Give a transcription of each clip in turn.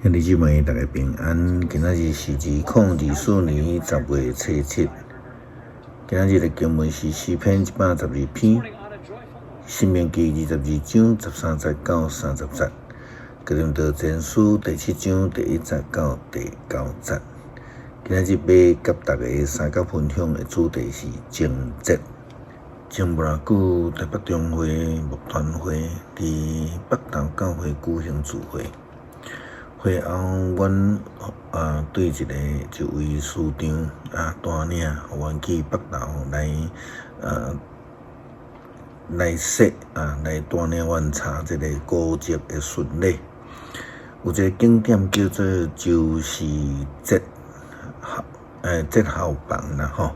兄弟姊妹，大家平安。今仔日是2024年10月初7。今仔日的經文是詩篇112篇，申命記22章13節到30節，哥林多前書第七章第一節到第九節。今仔日欲佮大家相佮分享的主題是貞節。前無偌久，台北中會牧團會佇北投教會舉行聚會。會後，阮啊對一位師長啊帶領，予阮去北投來啊來說啊來帶領阮查這个古蹟的巡禮。有一个景點叫做周氏節孝節孝坊啦吼。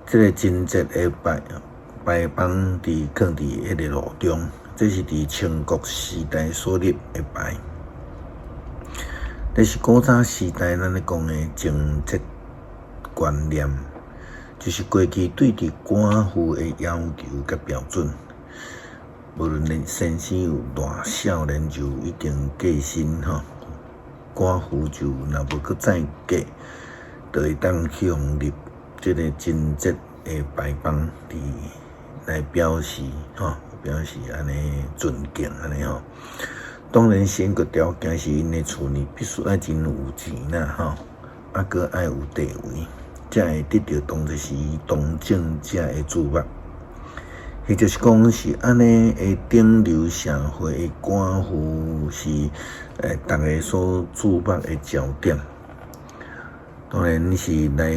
這个貞節的牌坊佇囥佇彼个路中，這是佇清國時代所立的牌。這是古早時代咱咧講的貞節觀念，就是過去對佇寡婦的要求佮標準。無論恁先生有偌少年就已經過身吼，寡婦就若無閣再嫁，就會當去予立這个貞節的牌坊佇來表示吼，表示按呢尊敬按呢吼。當然，先決條件是𪜶的厝呢必須愛真有錢啦吼，啊閣愛有地位，才會得著當作是當政者的注目。或者是講是按呢的頂流社會的寡婦是逐家所注目的焦點。當然是來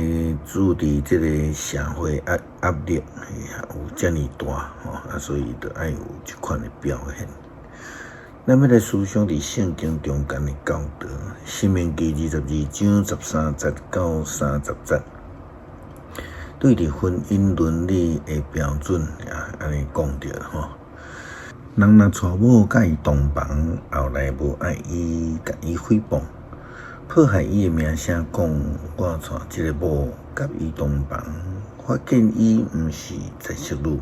自佇這个社會壓力有遮爾大吼，啊所以著愛有這款的表現。咱欲來思想佇聖經中間的教導，申命記22章13節到30節，對佇婚姻倫理的標準啊，按呢講著吼。人若娶某佮伊同房，後來無愛伊，共伊誹謗，破害伊的名聲，講我娶這个某佮伊同房，發現伊毋是在室女。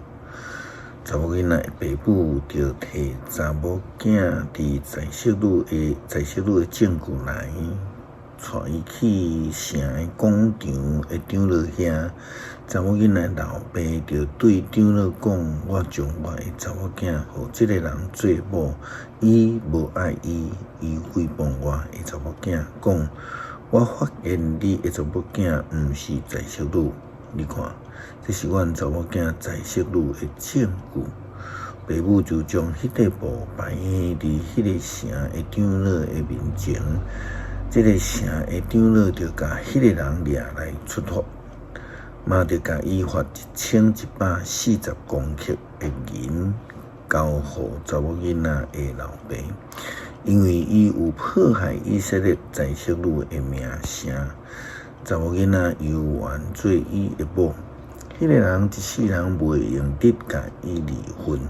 查某囡仔的爸母著提查某囝佇在室女的證據來，帶伊去城的廣場的長老遐。查某囡仔的老爸著對長老講：我將我的查某囝予這个人做某，伊無愛伊，伊誹謗我的查某囝，講我發現你的查某囝毋是在室女。你看，這是阮查某囝在室女的證據。爸母就將彼塊布擺佇彼个城的長老的面前，這个城的長老就共彼个人掠來處罰，嘛著共伊罰1140公克的銀，交予查某囡仔的老爸，因為伊有破害以色列在室女的名聲。查某囡仔猶原做伊的某，彼个人一世人袂用得共伊離婚。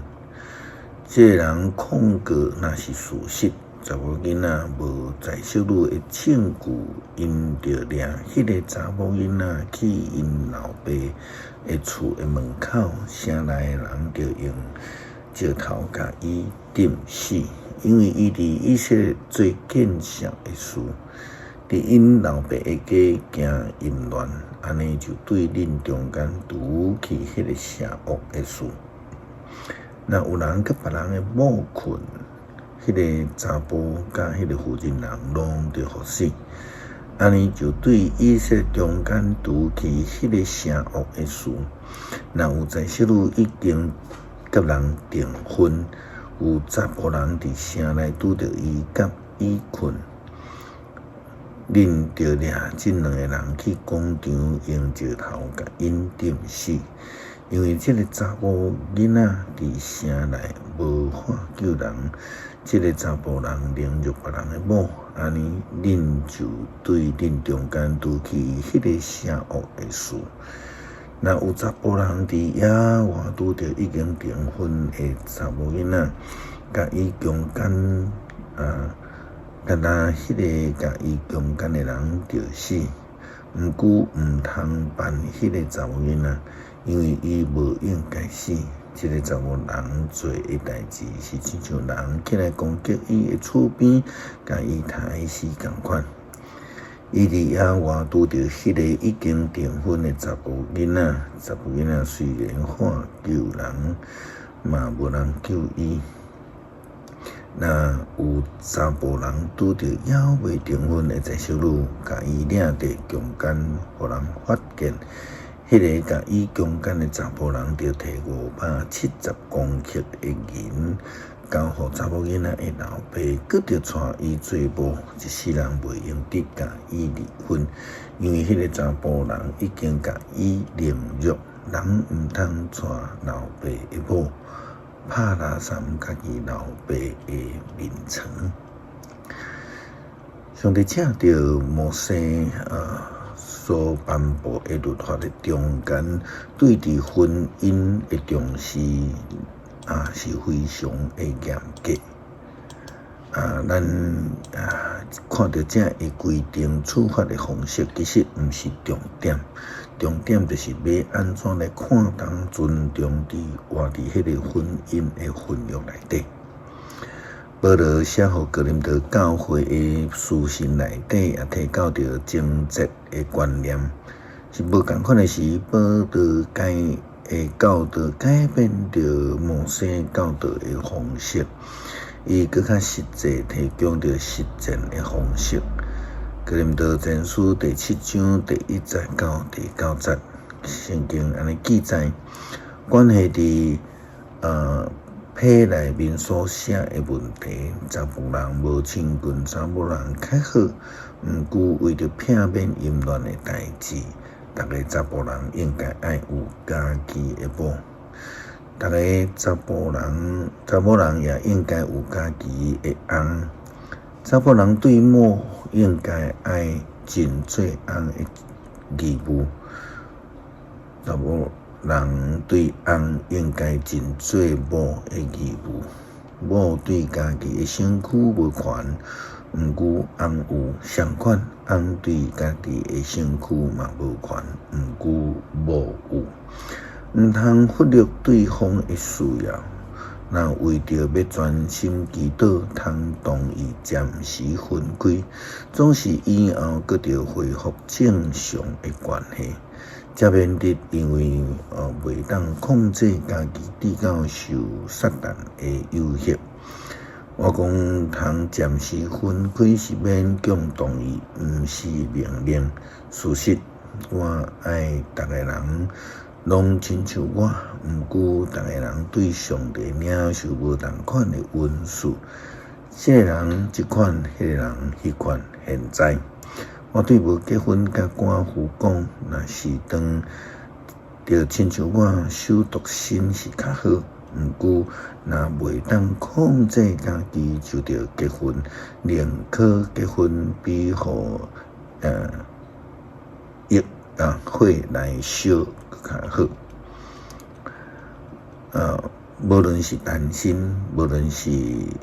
這个人控告若是事實，查某囡仔無在室女的證據，𪜶著掠彼个查某囡仔去𪜶老爸的厝的門口，城內的人著用石頭共伊釘死，因為伊佇以色列做見笑的事。佇𪜶老爸的家行淫亂，按呢就對恁中間除去彼个邪惡的事。若有人佮別人的某睏，彼个查埔佮彼个婦人人攏著予死。按呢就對以色列中間除去彼个邪惡的事。若有在室女已經佮人訂婚，有查埔人佇城內拄著伊佮伊睏。恁著掠這兩個人去廣場，用石頭共𪜶釘死，因為這个查埔囡仔佇城內無法救人，這个查埔人凌辱別人的某，按呢恁就對恁中間除去彼个邪惡的事。若有查埔人佇野外拄著已經訂婚的查某囡仔，共伊強姦啊！干焦彼个共伊強姦的人著死，毋過毋通辦彼个查某囡仔，因為伊無應該死。這个查某人做的代誌是親像人起來攻擊伊的厝邊，共伊刣死仝款。伊佇野外拄著彼个已經訂婚的查埔囡仔，查埔囡仔雖然喊救人，嘛無人救伊。若有查埔人拄著猶未訂婚的在室女，共伊掠佇強姦，予人發現，彼个共伊強姦的查埔人，著提570公克的銀，交予查某囡仔的老爸，閣著娶伊做某，一世人袂用得共伊離婚，因為彼个查埔人已經共伊凌辱，人毋通娶老爸的某，拍垃圾家己老爸的眠床。上帝藉著摩西所頒布的律法的中間，對佇婚姻的重視是非常的嚴格。咱看著這个規定處罰的方式，其實毋是重點，重點就是欲按怎來看重尊重佇活佇彼个婚姻的婚約內底。保羅寫予哥林多教會的書信內底，也提到著貞節的觀念，是無仝款的是，保羅改的教導改變著摩西教導的方式，伊閣較實際提供著實踐的方式。哥林多前書第七章第一節到第九節，聖經按呢記載，關係佇批內面所寫的問題，查埔人無親近查某人較好，毋過為著避免淫亂的代誌，逐个查埔人應該愛有家己的某。逐个查埔人、查某人也應該有家己的翁。查埔人對某應該愛盡做翁的義務。查某人對翁應該盡做某的義務。某對家己的身軀無權，毋過翁有；相反，翁對家己的身軀嘛無權，毋過某有。毋通忽略對方的需要。若為著欲專心祈禱，通同意暫時分開，總是以後閣著恢復正常的關係，才免得因為袂當控制家己，致到受撒旦的誘惑。我講通暫時分開是勉強同意，毋是命令。事實，我愛逐个人攏親像我，毋過逐个人對上帝領受無仝款的恩賜，這个人這款，彼个人彼款。現在，我對無結婚佮寡婦講，若是當著親像我守獨身是較好。毋過，若袂當控制家己，就著結婚，寧可結婚比予欲火來燒較好。無論是單身，無論是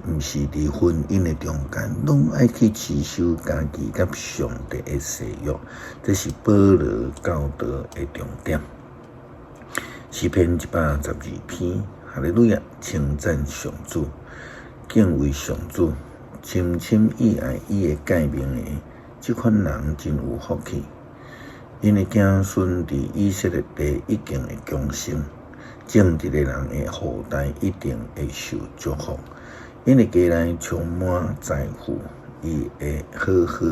毋是佇婚姻的中間，攏愛去持守家己佮上帝的誓約，這是保羅教導的重點。詩篇112篇，哈利路亞！稱讚上主，敬畏上主，深深意愛伊的誡命的，這款人真有福氣。𪜶的子孫佇以色列地一定會強盛，正直的人的後代一定會受祝福。𪜶的家內充滿財富，伊會好好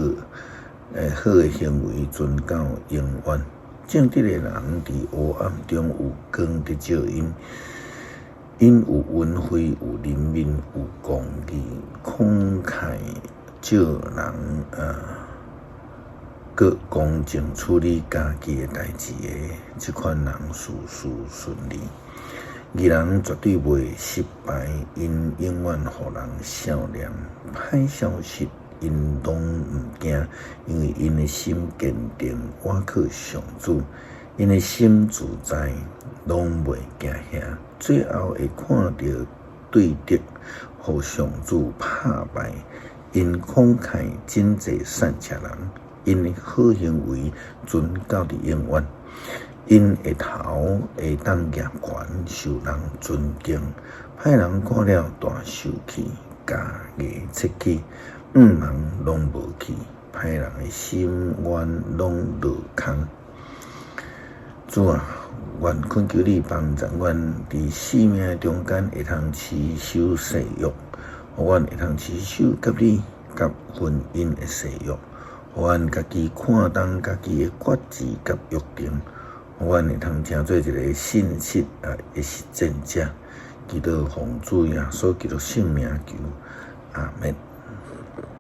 好的行為存到永遠。正直的人佇黑暗中有光佇照𪜶，𪜶有恩惠，有憐憫，有公義，慷慨借人閣公正處理家己的代誌的，這款人事事順利。義人絕對袂失敗，𪜶永遠予人笑臉。歹消息，𪜶攏毋驚，因為𪜶的心堅定，倚靠上主，𪜶的心自在，攏袂驚嚇。最後會看著對敵，予上主拍敗。𪜶慷慨賑濟散赤人， 𪜶的好行為存到佇永遠。𪜶的頭會當舉懸，受人尊敬。歹人看了大受氣，咬牙切齒，向望攏無去，歹人的心願攏落空。主啊，願懇求你幫助阮佇性命的中間會通持守誓約，予阮會通持守佮你佮婚姻的誓約，予阮家己看重家己的決志佮約定，予阮會通成做一个信實啊的實踐者。祈禱奉主耶穌基督聖名求，阿們。